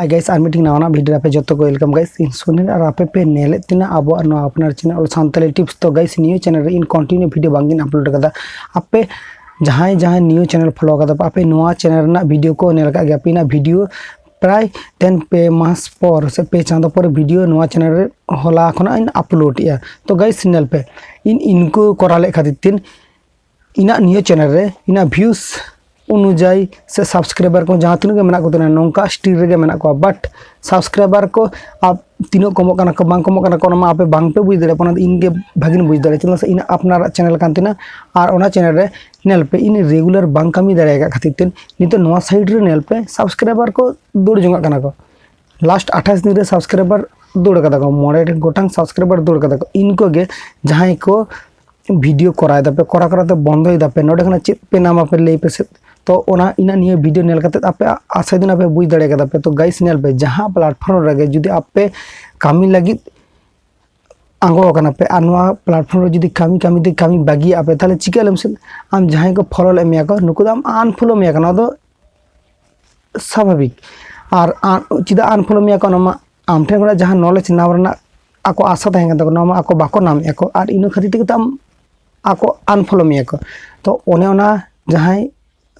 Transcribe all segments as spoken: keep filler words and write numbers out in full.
Hi guys, ᱟᱨ ᱢᱤᱫᱴᱤᱡ ᱱᱟᱣᱟᱱᱟᱜ video ᱨᱮ ᱟᱯᱮ ᱡᱚᱛᱚ ᱠᱚ welcome guys᱾ ᱤᱧ ᱥᱩᱱᱤᱞ ᱟᱨ ᱟᱯᱮ ᱯᱮ ᱧᱮᱞᱮᱫ ᱛᱤᱧᱟᱹ ᱟᱵᱚᱣᱟᱜ ᱱᱚᱣᱟ ᱟᱯᱱᱟᱨ channel ᱚᱞ ᱥᱟᱱᱛᱟᱲᱤ tips᱾ ᱛᱚ guys, ᱱᱤᱭᱟᱹ channel ᱨᱮ ᱤᱧ continue video ᱵᱟᱝ ᱤᱧ upload ᱟᱠᱟᱫᱟ᱾ ᱟᱯᱮ ᱡᱟᱦᱟᱸᱭ ᱡᱟᱦᱟᱸᱭ ᱱᱤᱭᱟᱹ channel follow ᱟᱠᱟᱫᱟ ᱯᱮ, ᱟᱯᱮ ᱱᱚᱣᱟ channel ᱨᱮᱱᱟᱜ video ᱠᱚ ᱧᱮᱞ ᱟᱠᱟᱫ ᱜᱮᱭᱟ ᱯᱮ, ᱤᱧᱟᱹᱜ video ᱯᱨᱟᱭ ten ᱯᱮ ᱢᱟᱥ ᱯᱚᱨ ᱥᱮ ᱯᱮ ᱪᱟᱸᱫᱚ ᱯᱚᱨ video ᱱᱚᱣᱟ channel ᱨᱮ ᱦᱚᱞᱟ ᱠᱷᱚᱱᱟᱜ ᱤᱧ upload ᱮᱫᱼᱟ᱾ ᱛᱚ guys, ᱧᱮᱞ ᱯᱮ, ᱤᱧ ᱤᱱᱠᱟᱹ ᱠᱚᱨᱟᱣ ᱞᱮᱫ ᱠᱷᱟᱹᱛᱤᱨ ᱛᱮ ᱤᱧᱟᱹᱜ ᱱᱤᱭᱟᱹ channel ᱨᱮ ᱤᱧᱟᱹᱜ views ᱚᱱᱩᱡᱟᱭᱤ ᱥᱮ subscriber ᱠᱚ ᱡᱟᱦᱟᱸ ᱛᱤᱱᱟᱹᱜ ᱜᱮ ᱢᱮᱱᱟᱜ ᱠᱚ ᱛᱟᱦᱮᱱᱟ, ᱱᱚᱝᱠᱟ ᱥᱴᱤᱞ ᱨᱮᱜᱮ ᱢᱮᱱᱟᱜ ᱠᱚᱣᱟ, but subscriber ᱠᱚ ᱟᱯ ᱛᱤᱱᱟᱹᱜ ᱠᱚᱢᱚᱜ ᱠᱟᱱᱟ ᱠᱚ, ᱵᱟᱝ ᱠᱚᱢᱚᱜ ᱠᱟᱱᱟ ᱠᱚ, ᱚᱱᱟ ᱢᱟ ᱟᱯᱮ ᱵᱟᱝ ᱯᱮ ᱵᱩᱡᱽ ᱫᱟᱲᱮᱭᱟᱜ ᱠᱟᱱᱟ᱾ ᱚᱱᱟ ᱫᱚ ᱤᱧ ᱜᱮ ᱵᱷᱟᱜᱤᱧ ᱵᱩᱡᱽ ᱫᱟᱲᱮᱭᱟᱜᱼᱟ, ᱪᱮᱫᱟᱜ ᱥᱮ ᱤᱧᱟᱹᱜ ᱟᱯᱱᱟᱨᱟᱜ channel ᱠᱟᱱ ᱛᱤᱧᱟ᱾ ᱟᱨ ᱚᱱᱟ channel ᱨᱮ ᱧᱮᱞ ᱯᱮ, ᱤᱧ regular ᱵᱟᱝ ᱠᱟᱹᱢᱤ ᱫᱟᱲᱮ ᱟᱠᱟᱫ ᱠᱷᱟᱹᱛᱤᱨ ᱛᱮ ᱱᱤᱛᱚᱜ ᱱᱚᱣᱟ side ᱨᱮ ᱧᱮᱞ ᱯᱮ, subscriber ᱠᱚ ᱫᱟᱹᱲ ᱡᱚᱝᱟᱜ ᱠᱟᱱᱟ ᱠᱚ᱾ Last ᱟᱴᱷᱟᱥ ᱫᱤᱱ ᱨᱮ subscriber ᱫᱟᱹᱲ ᱠᱟᱫᱟ ᱠᱚ, ᱢᱚᱬᱮ ᱜᱚᱴᱟᱝ subscriber ᱫᱟᱹᱲ ᱠᱟᱫᱟ ᱠᱚ᱾ ᱤᱱᱠᱩ ᱜᱮ ᱡᱟᱦᱟᱸᱭ ᱠᱚ video ᱠᱚᱨᱟᱣ ᱫᱟᱯᱮ, ᱠᱚᱨᱟᱣ ᱠᱚᱨᱟᱣ ᱛᱮ ᱵᱚᱱᱫᱚᱭ ᱫᱟᱯᱮ, ᱱᱚᱰᱮ ᱠᱷᱚᱱᱟᱜ ᱪᱮᱫ ᱯᱮ ᱧᱟᱢᱟ ᱯᱮ ᱞᱟᱹᱭ ᱯᱮ ᱥᱮ᱾ ᱛᱚ ᱚᱱᱟ ᱤᱧᱟᱹᱜ ᱱᱤᱭᱟᱹ video ᱧᱮᱞ ᱠᱟᱛᱮ ᱟᱯᱮ ᱟᱥᱟᱭ ᱫᱤᱱ ᱟᱯᱮ ᱵᱩᱡᱽ ᱫᱟᱲᱮ ᱠᱟᱫᱟ ᱯᱮ᱾ ᱛᱚ guys, ᱧᱮᱞ ᱯᱮ, ᱡᱟᱦᱟᱸ platform ᱨᱮᱜᱮ ᱡᱩᱫᱤ ᱟᱯᱮ ᱠᱟᱹᱢᱤ ᱞᱟᱹᱜᱤᱫ ᱟᱬᱜᱚ ᱟᱠᱟᱱᱟ ᱯᱮ ᱟᱨ ᱱᱚᱣᱟ platform ᱨᱮ ᱡᱩᱫᱤ ᱠᱟᱹᱢᱤ ᱠᱟᱹᱢᱤ ᱛᱮ ᱠᱟᱹᱢᱤ ᱵᱟᱹᱜᱤᱭᱟᱜᱼᱟ ᱯᱮ, ᱛᱟᱦᱚᱞᱮ ᱪᱤᱠᱟᱹ ᱞᱮᱢ ᱥᱮ? ᱟᱢ ᱡᱟᱦᱟᱸᱭ ᱠᱚ follow ᱞᱮᱫ ᱢᱮᱭᱟ ᱠᱚ, ᱱᱩᱠᱩ ᱫᱚ ᱟᱢ unfollow ᱢᱮᱭᱟ ᱠᱚ, ᱱᱚᱣᱟ ᱫᱚ ᱥᱟᱵᱷᱟᱵᱤᱠ᱾ ᱟᱨ ᱟ-, ᱪᱮᱫᱟᱜ unfollow ᱢᱮᱭᱟ ᱠᱚ? ᱚᱱᱟ ᱢᱟ ᱟᱢ ᱴᱷᱮᱱ ᱠᱷᱚᱱᱟᱜ ᱡᱟᱦᱟᱸ knowledge ᱧᱟᱢ ᱨᱮᱱᱟᱜ ᱟᱠᱚ ᱟᱥᱟ ᱛᱟᱦᱮᱸ ᱠᱟᱱ ᱛᱟᱠᱚᱣᱟ, ᱱᱚᱣᱟ ᱢᱟ ᱟᱠᱚ ᱵᱟᱠᱚ ᱧᱟᱢᱮᱫᱼᱟ ᱠᱚ, ᱟᱨ ᱤᱱᱟᱹ ᱠᱷᱟᱹᱛᱤᱨ ᱛᱮᱜᱮ ᱛᱚ ᱟᱢ ᱟᱠᱚ unfollow ᱢᱮᱭᱟ ᱠᱚ᱾ ᱛᱚ ᱚᱱᱮ ᱚᱱᱟ ᱡᱟᱦᱟᱸᱭ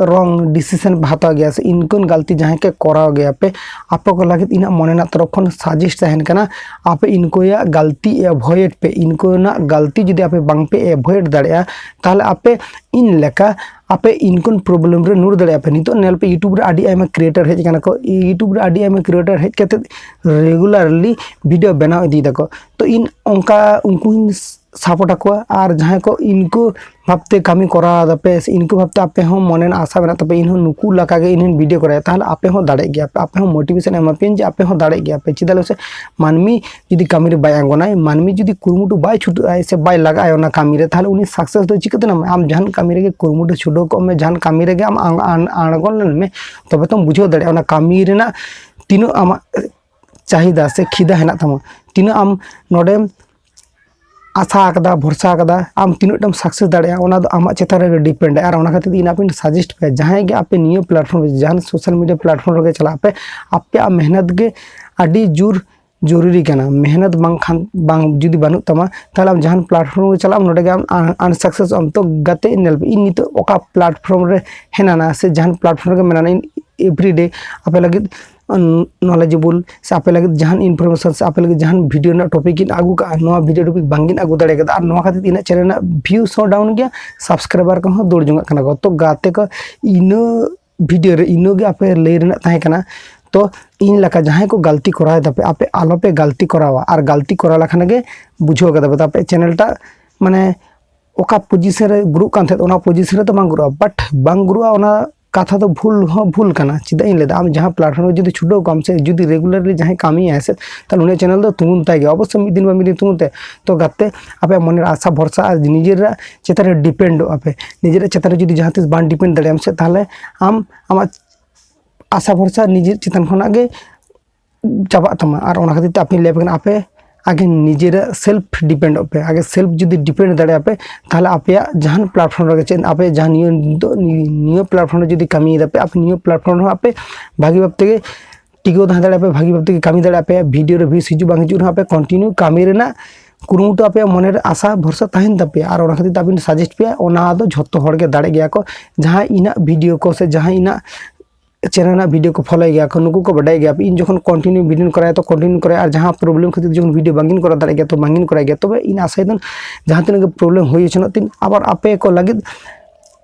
wrong decision ᱯᱮ ᱦᱟᱛᱟᱣ ᱜᱮᱭᱟ ᱥᱮ ᱤᱱᱠᱟᱹᱱ ᱜᱟᱞᱛᱤ ᱡᱟᱦᱟᱸᱭ ᱠᱚ ᱠᱚᱨᱟᱣ ᱜᱮᱭᱟ ᱯᱮ, ᱟᱯᱮ ᱠᱚ ᱞᱟᱹᱜᱤᱫ ᱤᱧᱟᱹᱜ ᱢᱚᱱᱮ ᱨᱮᱱᱟᱜ ᱛᱚᱨᱚᱯ ᱠᱷᱚᱱ suggest ᱛᱟᱦᱮᱱ ᱠᱟᱱᱟ, ᱟᱯᱮ ᱤᱱᱠᱩᱭᱟᱜ ᱜᱟᱞᱛᱤ avoid ᱯᱮ᱾ ᱤᱱᱠᱩᱱᱟᱜ ᱜᱟᱞᱛᱤ ᱡᱩᱫᱤ ᱟᱯᱮ ᱵᱟᱝ ᱯᱮ avoid ᱫᱟᱲᱮᱭᱟᱜᱼᱟ, ᱛᱟᱦᱚᱞᱮ ᱟᱯᱮ ᱤᱧ ᱞᱮᱠᱟ ᱟᱯᱮ ᱤᱱᱠᱩᱱ problem ᱨᱮ ᱧᱩᱨ ᱫᱟᱲᱮᱭᱟᱜᱼᱟ ᱯᱮ᱾ ᱱᱤᱛᱚᱜ ᱧᱮᱞ ᱯᱮ, YouTube ᱨᱮ ᱟᱹᱰᱤ ᱟᱭᱢᱟ creator ᱦᱮᱡ ᱟᱠᱟᱱᱟ ᱠᱚ, YouTube ᱨᱮ ᱟᱹᱰᱤ ᱟᱭᱢᱟ creator ᱦᱮᱡ ᱠᱟᱛᱮ regularly video ᱵᱮᱱᱟᱣ ᱤᱫᱤᱭ ᱫᱟᱠᱚ᱾ ᱛᱚ ᱤᱧ ᱚᱱᱠᱟ ᱩᱱᱠᱩᱧ support ᱟᱠᱚᱣᱟ, ᱟᱨ ᱡᱟᱦᱟᱸᱭ ᱠᱚ ᱤᱱᱠᱩ ᱵᱷᱟᱵᱛᱮ ᱠᱟᱹᱢᱤ ᱠᱚᱨᱟᱣ ᱫᱟᱯᱮ ᱥᱮ ᱤᱱᱠᱩ ᱵᱷᱟᱵᱛᱮ ᱟᱯᱮ ᱦᱚᱸ ᱢᱚᱱᱮ ᱨᱮᱱᱟᱜ ᱟᱥᱟ ᱢᱮᱱᱟᱜ ᱛᱟᱯᱮ, ᱤᱧ ᱦᱚᱸ ᱱᱩᱠᱩ ᱞᱮᱠᱟ ᱜᱮ ᱤᱧ ᱦᱚᱸᱧ video ᱠᱚᱨᱟᱣᱟ, ᱛᱟᱦᱚᱞᱮ ᱟᱯᱮ ᱦᱚᱸ ᱫᱟᱲᱮᱜ ᱜᱮᱭᱟ ᱯᱮ, ᱟᱯᱮ ᱦᱚᱸ motivation ᱮᱢᱟ ᱯᱮᱭᱟᱹᱧ ᱡᱮ ᱟᱯᱮ ᱦᱚᱸ ᱫᱟᱲᱮᱜ ᱜᱮᱭᱟ ᱯᱮ᱾ ᱪᱮᱫᱟᱜ ᱞᱟᱹᱭ ᱢᱮᱥᱮ, ᱢᱟᱹᱱᱢᱤ ᱡᱩᱫᱤ ᱠᱟᱹᱢᱤ ᱨᱮ ᱵᱟᱭ ᱟᱬᱜᱚᱱᱟᱭ, ᱢᱟᱹᱱᱢᱤ ᱡᱩᱫᱤ ᱠᱩᱨᱩᱢᱩᱴᱩ ᱵᱟᱭ ᱪᱷᱩᱴᱟᱹᱜ ᱟᱭ ᱥᱮ ᱵᱟᱭ ᱞᱟᱜᱟᱜ ᱟᱭ ᱚᱱᱟ ᱠᱟᱹᱢᱤ ᱨᱮ, ᱛᱟᱦᱚᱞᱮ ᱩᱱᱤ success ᱫᱚ ᱪᱤᱠᱟᱹᱛᱮ ᱧᱟᱢᱟᱭ? ᱟᱢ ᱡᱟᱦᱟᱱ ᱠᱟᱹᱢᱤ ᱨᱮᱜᱮ ᱠᱩᱨᱩᱢᱩᱴᱩ ᱪᱷᱩᱴᱟᱹᱣ ᱠᱚᱜ ᱢᱮ, ᱡᱟᱦᱟᱱ ᱠᱟᱹᱢᱤ ᱨᱮᱜᱮ ᱟᱢ ᱟᱬ-, ᱟᱬ-, ᱟᱬᱜᱚᱱ ᱞᱮᱱ ᱢᱮ, ᱛᱚᱵᱮ ᱛᱚᱢ ᱵᱩᱡᱷᱟᱹᱣ ᱫᱟᱲᱮᱭᱟᱜᱼᱟ ᱚᱱᱟ ᱠᱟᱹᱢᱤ ᱨᱮᱱᱟᱜ ᱛᱤᱱᱟᱹᱜ ᱟᱢᱟᱜ ᱪᱟᱦᱤᱫᱟ ᱥᱮ ᱠᱷᱤᱫᱟ ᱦᱮᱱᱟᱜ ᱛᱟᱢᱟ, ᱛᱤᱱᱟᱹᱜ ᱟᱢ ᱱᱚᱰᱮᱢ ᱟᱥᱟ ᱟᱠᱟᱫᱟ, ᱵᱷᱚᱨᱥᱟ ᱟᱠᱟᱫᱟ, ᱟᱢ ᱛᱤᱱᱟᱹᱜ ᱴᱟᱢ ᱥᱟᱠᱥᱮᱥ ᱫᱟᱲᱮᱭᱟᱜᱼᱟ, ᱚᱱᱟ ᱫᱚ ᱟᱢᱟᱜ ᱪᱮᱛᱟᱱ ᱨᱮᱜᱮ ᱰᱤᱯᱮᱱᱰ ᱟᱭ᱾ ᱟᱨ ᱚᱱᱟ ᱠᱷᱟᱹᱛᱤᱨ ᱤᱧ ᱟᱯᱮᱧ ᱥᱟᱡᱮᱥᱴ ᱯᱮᱭᱟ, ᱡᱟᱦᱟᱸᱭ ᱜᱮ ᱟᱯᱮ ᱱᱤᱭᱟᱹ ᱯᱞᱟᱴᱯᱷᱚᱨᱢ ᱨᱮ, ᱡᱟᱦᱟᱱ ᱥᱳᱥᱟᱞ ᱢᱤᱰᱤᱭᱟ ᱯᱞᱟᱴᱯᱷᱚᱨᱢ ᱨᱮᱜᱮ ᱪᱟᱞᱟᱜ ᱯᱮ, ᱟᱯᱮᱭᱟᱜ ᱢᱮᱦᱱᱚᱛ ᱜᱮ ᱟᱹᱰᱤ ᱡᱳᱨ ᱡᱚᱨᱩᱨᱤ ᱠᱟᱱᱟ᱾ ᱢᱮᱦᱱᱚᱛ ᱵᱟᱝᱠᱷᱟᱱ, ᱵᱟᱝ ᱡᱩᱫᱤ ᱵᱟᱹᱱᱩᱜ ᱛᱟᱢᱟ, ᱛᱟᱦᱚᱞᱮ ᱟᱢ ᱡᱟᱦᱟᱱ ᱯᱞᱟᱴᱯᱷᱚᱨᱢ ᱨᱮ ᱪᱟᱞᱟᱜ ᱟᱢ, ᱱᱚᱰᱮ ᱜᱮ ᱟᱢ ᱟᱱᱥᱟᱠᱥᱮᱥᱚᱜ ᱟᱢ᱾ ᱛᱚ ᱜᱟᱛᱮ, ᱧᱮᱞ ᱯᱮ, ᱤᱧ ᱱᱤᱛᱚᱜ ᱚᱠᱟ ᱯᱞᱟᱴᱯᱷᱚᱨᱢ ᱨᱮ ᱦᱮᱱᱟᱱᱟ ᱥᱮ ᱡᱟᱦᱟᱱ ᱯᱞᱟᱴᱯᱷᱚᱨᱢ ᱨᱮᱜᱮ ᱢᱮᱱᱟᱱᱟ, ᱤᱧ ᱮᱵᱷᱨᱤᱰᱮ ᱟᱯᱮ ᱞᱟᱹᱜᱤᱫ ᱱᱚᱞᱮᱡᱮᱵᱚᱞ ᱥᱮ ᱟᱯᱮ ᱞᱟᱹᱜᱤᱫ ᱡᱟᱦᱟᱱ ᱤᱱᱯᱷᱚᱨᱢᱮᱥᱚᱱ ᱥᱮ ᱟᱯᱮ ᱞᱟᱹᱜᱤᱫ ᱡᱟᱦᱟᱱ ᱵᱷᱤᱰᱤᱭᱳ ᱨᱮᱱᱟᱜ ᱴᱚᱯᱤᱠ ᱤᱧ ᱟᱹᱜᱩ ᱠᱟᱜᱼᱟ, ᱱᱚᱣᱟ ᱵᱷᱤᱰᱤᱭᱳ ᱴᱚᱯᱤᱠ ᱵᱟᱝᱜᱤᱧ ᱟᱹᱜᱩ ᱫᱟᱲᱮ ᱠᱟᱫᱟ᱾ ᱟᱨ ᱱᱚᱣᱟ ᱠᱷᱟᱹᱛᱤᱨ ᱤᱧᱟᱹᱜ ᱪᱮᱱᱮᱞ ᱨᱮᱱᱟᱜ ᱵᱷᱤᱭᱩᱥ ᱦᱚᱸ ᱰᱟᱣᱩᱱ ᱜᱮᱭᱟ, ᱥᱟᱵᱥᱠᱨᱟᱭᱵᱟᱨ ᱠᱚᱦᱚᱸ ᱫᱟᱹᱲ ᱡᱚᱝᱟᱜ ᱠᱟᱱᱟ ᱠᱚ᱾ ᱛᱚ ᱜᱟᱛᱮ ᱠᱚ, ᱤᱱᱟᱹ ᱵᱷᱤᱰᱤᱭᱳ ᱨᱮ ᱤᱱᱟᱹᱜᱮ ᱟᱯᱮ ᱞᱟᱹᱭ ᱨᱮᱱᱟᱜ ᱛᱟᱦᱮᱸ ᱠᱟᱱᱟ᱾ ᱛᱚ ᱤᱧ ᱞᱮᱠᱟ ᱡᱟᱦᱟᱸᱭ ᱠᱚ ᱜᱟᱹᱞᱛᱤ ᱠᱚᱨᱟᱣ ᱫᱟᱯᱮ, ᱟᱯᱮ ᱟᱞᱚᱯᱮ ᱜᱟᱹᱞᱛᱤ ᱠᱚᱨᱟᱣᱟ᱾ ᱟᱨ ᱜᱟᱹᱞᱛᱤ ᱠᱚᱨᱟᱣ ᱞᱮᱠᱷᱟᱱ ᱜᱮ ᱵᱩᱡᱷᱟᱹᱣ ᱠᱟᱫᱟ ᱯᱮ, ᱟᱯᱮ ᱪᱮᱱᱮᱞ ᱴᱟᱜ ᱢᱟᱱᱮ ᱚᱠᱟ ᱯᱚᱡᱤᱥᱚᱱ ᱨᱮ ᱜᱨᱳᱜ ᱠᱟᱱ ᱛᱟᱦᱮᱸᱫ, ᱚᱱᱟ ᱯᱚᱡᱤᱥᱚᱱ ᱨᱮᱫᱚ ᱵᱟᱝ ᱜᱨᱳᱜᱼᱟ᱾ ᱵᱟᱴ ᱵᱟᱝ ᱜᱨᱳᱜᱼᱟ, ᱚᱱᱟ ᱠᱟᱛᱷᱟ ᱫᱚ ᱵᱷᱩᱞ ᱦᱚᱸ ᱵᱷᱩᱞ ᱠᱟᱱᱟ᱾ ᱪᱮᱫᱟᱜ ᱤᱧ ᱞᱟᱹᱭᱫᱟ, ᱟᱢ ᱡᱟᱦᱟᱸ ᱯᱞᱟᱴᱯᱷᱚᱨᱢ ᱨᱮ ᱡᱩᱫᱤ ᱪᱷᱩᱴᱟᱹᱣ ᱠᱚᱜ ᱟᱢ ᱥᱮ ᱡᱩᱫᱤ ᱨᱮᱜᱩᱞᱟᱨᱞᱤ ᱡᱟᱦᱟᱸᱭ ᱠᱟᱹᱢᱤᱭᱟᱭ ᱥᱮ, ᱛᱟᱦᱞᱮ ᱩᱱᱤᱭᱟᱜ ᱪᱮᱱᱮᱞ ᱫᱚ ᱛᱤᱸᱜᱩᱱ ᱛᱟᱭ ᱜᱮᱭᱟ, ᱚᱵᱚᱥᱥᱳᱭ ᱢᱤᱫ ᱫᱤᱱ ᱵᱟᱝ ᱢᱤᱫ ᱫᱤᱱ ᱛᱤᱸᱜᱩᱱ ᱛᱟᱭ᱾ ᱛᱚ ᱜᱟᱛᱮ, ᱟᱯᱮᱭᱟᱜ ᱢᱚᱱᱮᱨᱮ ᱟᱥᱟ ᱵᱷᱚᱨᱥᱟ ᱟᱨ ᱱᱤᱡᱮᱨᱟᱜ ᱪᱮᱛᱟᱱ ᱨᱮ ᱰᱤᱯᱮᱱᱰᱚᱜᱼᱟ ᱯᱮ᱾ ᱱᱤᱡᱮᱨᱟᱜ ᱪᱮᱛᱟᱱ ᱨᱮ ᱡᱩᱫᱤ ᱡᱟᱦᱟᱸ ᱛᱤᱥ ᱵᱟᱝ ᱰᱤᱯᱮᱱᱰ ᱫᱟᱲᱮᱭᱟᱜ ᱟᱢ ᱥᱮ, ᱛᱟᱦᱞᱮ ᱟᱢ ᱟᱢᱟᱜ ᱟᱥᱟ ᱵᱷᱚᱨᱥᱟ ᱱᱤᱡᱮᱨ ᱪᱮᱛᱟᱱ ᱠᱷᱚᱱᱟᱜ ᱜᱮ ᱪᱟᱵᱟᱜ ᱛᱟᱢᱟ᱾ ᱟᱨ ᱚᱱᱟ ᱠᱷᱟᱹᱛᱤᱨ ᱛᱮ ᱟᱯᱮᱧ ᱞᱟᱹᱭ ᱟᱯᱮ ᱠᱟᱱᱟ, ᱟᱯᱮ ᱟᱜᱮ ᱱᱤᱡᱮᱨᱟᱜ ᱥᱮᱞᱯ ᱰᱤᱯᱮᱱᱰᱚᱜ ᱯᱮ᱾ ᱟᱜᱮ ᱥᱮᱞᱯ ᱡᱩᱫᱤ ᱰᱤᱯᱮᱱᱰ ᱫᱟᱲᱮᱭᱟᱜᱼᱟ ᱯᱮ, ᱛᱟᱦᱞᱮ ᱟᱯᱮᱭᱟᱜ ᱡᱟᱦᱟᱱ ᱯᱞᱟᱴᱯᱷᱚᱨᱢ ᱨᱮᱜᱮ ᱪᱮᱫ, ᱟᱯᱮ ᱡᱟᱦᱟᱸ ᱱᱤᱭᱟᱹ ᱫᱚ, ᱱᱤᱭᱟᱹ ᱯᱞᱟᱴᱯᱷᱚᱨᱢ ᱨᱮ ᱡᱩᱫᱤ ᱠᱟᱹᱢᱤᱭ ᱫᱟᱯᱮ, ᱟᱯᱮ ᱱᱤᱭᱟᱹ ᱯᱞᱟᱴᱯᱷᱚᱨᱢ ᱨᱮᱦᱚᱸ ᱟᱯᱮ ᱵᱷᱟᱹᱜᱤ ᱵᱷᱟᱵ ᱛᱮᱜᱮ ᱴᱤᱠᱟᱹᱣ ᱛᱟᱦᱮᱸ ᱫᱟᱲᱮᱭᱟᱜᱼᱟ ᱯᱮ, ᱵᱷᱟᱹᱜᱤ ᱵᱷᱟᱵ ᱛᱮᱜᱮ ᱠᱟᱹᱢᱤ ᱫᱟᱲᱮᱭᱟᱜᱼᱟ ᱯᱮ᱾ ᱵᱷᱤᱰᱤᱭᱳ ᱨᱮ ᱵᱷᱤᱭᱩᱥ ᱦᱤᱡᱩᱜ ᱵᱟᱝ ᱦᱤᱡᱩᱜ ᱨᱮᱦᱚᱸ ᱟᱯᱮ ᱠᱚᱱᱴᱤᱱᱤᱭᱩ ᱠᱟᱹᱢᱤ ᱨᱮᱱᱟᱜ ᱠᱩᱨᱩᱢᱩᱴᱩ ᱟᱯᱮᱭᱟᱜ ᱢᱚᱱᱮᱨᱮ ᱟᱥᱟ ᱵᱷᱚᱨᱥᱟ ᱛᱟᱦᱮᱱ ᱛᱟᱯᱮᱭᱟ᱾ ᱟᱨ ᱚᱱᱟ ᱠᱷᱟᱹᱛᱤᱨ ᱛᱮ ᱟᱹᱵᱤᱱ ᱥᱟᱡᱮᱥᱴ ᱯᱮᱭᱟ, ᱚᱱᱟ ᱫᱚ ᱡᱷᱚᱛᱚ ᱦᱚᱲ ᱜᱮ ᱫᱟᱲᱮ ᱜᱮᱭᱟ ᱠᱚ᱾ ᱡᱟᱦᱟᱸᱭ ᱤᱧᱟᱹᱜ ᱵᱷᱤᱰᱤᱭᱳ ᱠᱚ ᱥᱮ ᱡᱟᱦᱟᱸᱭ ᱤᱧᱟᱹᱜ ᱪᱮᱱᱮᱞ ᱨᱮᱱᱟᱜ ᱵᱷᱤᱰᱤᱭᱳ ᱠᱚ ᱯᱷᱚᱞᱳᱭ ᱜᱮᱭᱟ ᱠᱚ, ᱱᱩᱠᱩ ᱠᱚ ᱵᱟᱰᱟᱭ ᱜᱮᱭᱟ᱾ ᱤᱧ ᱡᱚᱠᱷᱚᱱ ᱠᱚᱱᱴᱤᱱᱤᱭᱩ ᱵᱷᱤᱰᱤᱭᱳᱧ ᱠᱚᱨᱟᱣᱟ, ᱛᱚ ᱠᱚᱱᱴᱤᱱᱤᱭᱩ ᱠᱚᱨᱟᱣᱟ, ᱟᱨ ᱡᱟᱦᱟᱸ ᱯᱨᱚᱵᱞᱮᱢ ᱠᱷᱟᱹᱛᱤᱨ ᱛᱮ ᱡᱚᱠᱷᱚᱱ ᱵᱷᱤᱰᱤᱭᱳ ᱵᱟᱝᱤᱧ ᱠᱚᱨᱟᱣ ᱫᱟᱲᱮᱭᱟᱜ ᱜᱮᱭᱟ, ᱛᱚ ᱵᱟᱝᱤᱧ ᱠᱚᱨᱟᱣ ᱜᱮᱭᱟ᱾ ᱛᱚᱵᱮ ᱤᱧ ᱟᱥᱟᱭᱮᱫᱟᱹᱧ ᱡᱟᱦᱟᱸ ᱛᱤᱱᱟᱹᱜ ᱜᱮ ᱯᱨᱚᱵᱞᱮᱢ ᱦᱩᱭ ᱦᱚᱪᱚᱱᱚᱜ ᱛᱤᱧ, ᱟᱵᱟᱨ ᱟᱯᱮ ᱠᱚ ᱞᱟᱹᱜᱤᱫ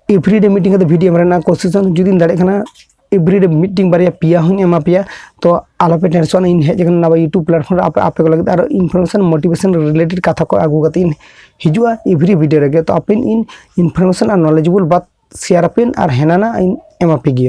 ᱮᱵᱷᱨᱤᱰᱮ ᱢᱤᱫᱴᱤᱝ ᱠᱟᱛᱮ ᱵᱷᱤᱰᱤᱭᱳ ᱮᱢ ᱨᱮᱱᱟᱜ ᱠᱳᱥᱤᱥ ᱦᱚᱸ ᱡᱩᱫᱤᱧ ᱫᱟᱲᱮᱭᱟᱜ ᱠᱷᱟᱱ, ᱮᱵᱷᱨᱤᱰᱮ ᱢᱤᱫᱴᱤᱝ ᱵᱟᱨᱭᱟ ᱯᱮᱭᱟ ᱦᱚᱸᱧ ᱮᱢᱟ ᱯᱮᱭᱟ᱾ ᱛᱚ ᱟᱞᱚᱯᱮ ᱴᱮᱱᱥᱚᱱᱟ, ᱤᱧ ᱦᱮᱡ ᱟᱠᱟᱱᱟ ᱱᱚᱣᱟ YouTube ᱯᱞᱟᱴᱯᱷᱚᱨᱢ ᱨᱮ ᱟᱯᱮ, ᱟᱯᱮ ᱠᱚ ᱞᱟᱹᱜᱤᱫ ᱟᱨᱚ ᱤᱱᱯᱷᱚᱨᱢᱮᱥᱚᱱ, ᱢᱳᱴᱤᱵᱷᱮᱥᱚᱱ ᱨᱤᱞᱮᱴᱮᱰ ᱠᱟᱛᱷᱟ ᱠᱚ ᱟᱹᱜᱩ ᱠᱟᱛᱮ ᱤᱧ ᱦᱤᱡᱩᱜᱼᱟ ᱮᱵᱷᱨᱤ ᱵᱷᱤᱰᱤᱭᱳ ᱨᱮᱜᱮ᱾ ᱛᱚ ᱟᱯᱮ ᱤᱧ ᱤᱱᱯᱷᱚᱨᱢᱮᱥᱚᱱ ᱟᱨ ᱱᱚᱞᱮᱡᱮᱵᱚᱞ ᱵᱟᱛ ᱥᱮᱭᱟᱨ ᱟᱯᱮ ᱟᱨ ᱦᱮᱱᱟᱱᱟ ᱤᱧ ᱮᱢᱟ ᱯᱮ ᱜᱮᱭᱟ᱾